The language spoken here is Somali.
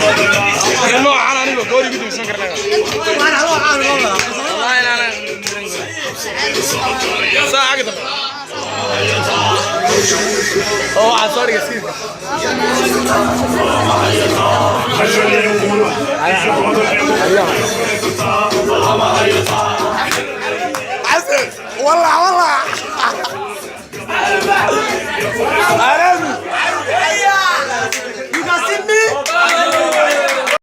Noocan aniga goori ugu dibsan karnaa. Wallahi inaanan saa xagga dambe oo waxaa soo dhigay skiilka. Xasan, wallah wallah.